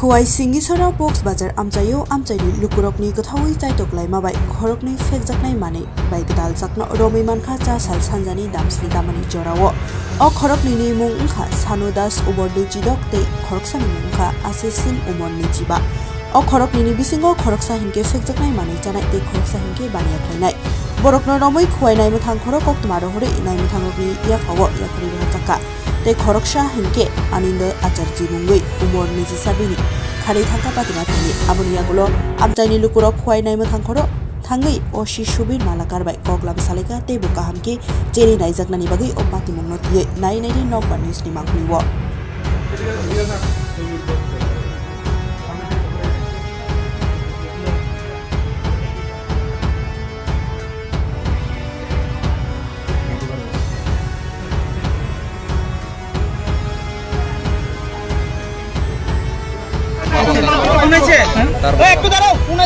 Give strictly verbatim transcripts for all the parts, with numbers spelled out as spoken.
Kuwai Singisora Box Bazar amchaio amchaini lukurokni kwthaui chaitok laima bai khoroknwi phekjaknai manwi bai gwdaljakno romwi mankha cha sal sanjani damsni damani jorao. O khoroknwini mung wngkha Sanu Das, umor nwichidok tei khoroksani mung wngkha Asisin, umor nwichiba. O khoroknwini bisingo khoroksa hinkhe phekjaknai manwi chanai tei khoroksa hinkhe baniya khlainai. Borokno romwi Kuwai naimwthang khorok koktwma rohorwi naimwthangrokni yaphao yaphari rohorjakha. Tei khoroksa hinkhe Anindra Acharji mungwi umor nwichisa bini kharwi thangkha patima thangwi. Aboni yagulo amchaini lukurok Kuwai naimwthang khorok thangwi O C Subir Malakar bai kok lama salaikha tei bo kaham khe cherwi naijaknani bagwi o patimungno twiwi nai naidi nokbar news ni mangpili o.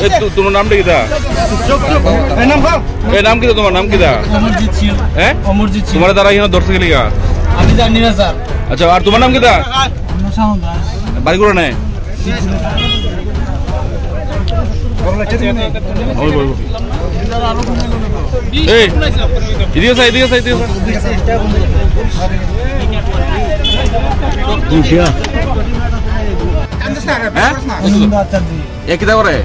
এই, তো-, তোমার নামটা কিতা? এই, নাম কিতা তোমার? নাম কিতা? অমরজিৎ সিং। হ্যাঁ? অমরজিৎ সিং। তোমার দ্বারা এখানে ধরছে গেলি গা? আমি জানি না, স্যার। আচ্ছা, আর তোমার নাম কিতা? বাড়ি করে নেয়? ওই, ওই, ওই। এই, এদিকে আসো, এদিকে আসো, এদিকে আসো। হ্যাঁ? এ কিতা করে?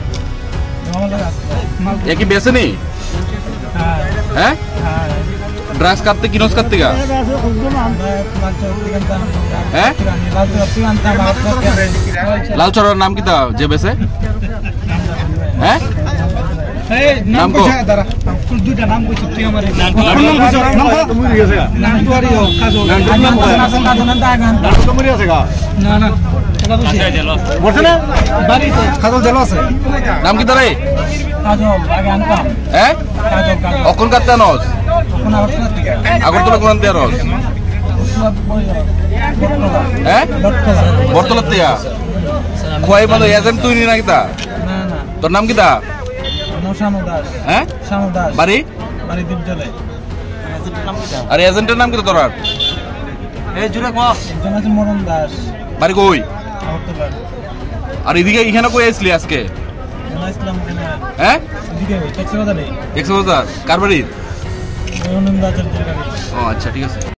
এ কি বেচে নি? হ্যাঁ? ড্রাগস কাটতে কিনস কাটতে গা? হ্যাঁ? লাল চড়ার নাম কিতা যে বেচে? হ্যাঁ? নাম কো? দুইটা নাম কইছি তুই আমারে। নাম তো আর ইয়ো, কাজল। নাম তো মরে গেছে গা। না, না, এটা বুঝি। বলছে না? বাড়িতে। কাজল জেল আছে। নাম কিতা রে? কাজল, আগে আনতাম। হ্যাঁ? কাজল, কাজল। অখন কাটতে আনস? অখন আগরতলা থেকে। আগরতলা কোন দিয়ে আনস? বটতলা। হ্যাঁ? বটতলা। বটতলার থেকে? খোয়াই মানে এজেন্ট তুই নি না কিতা? না, না। তোর নাম কিতা? আমার শানু দাস। হ্যাঁ? শানু দাস। বাড়ি? বাড়ি দীপজলে। আর এজেন্টের নাম কিতা তোর? এই জুড়ে ক। একজন আছে মরণ দাস। বাড়ি কই? আগরতলা। আর এদিকে এখানে কই আসলি আজকে? এখানে আসলাম এখানে। হ্যাঁ? এদিকে, ট্যাক্সি বাজারে। ট্যাক্সি বাজার? কার বাড়ির? ওই অনিন্দ আচার্যের বাড়ি। ও আচ্ছা, ঠিক আছে।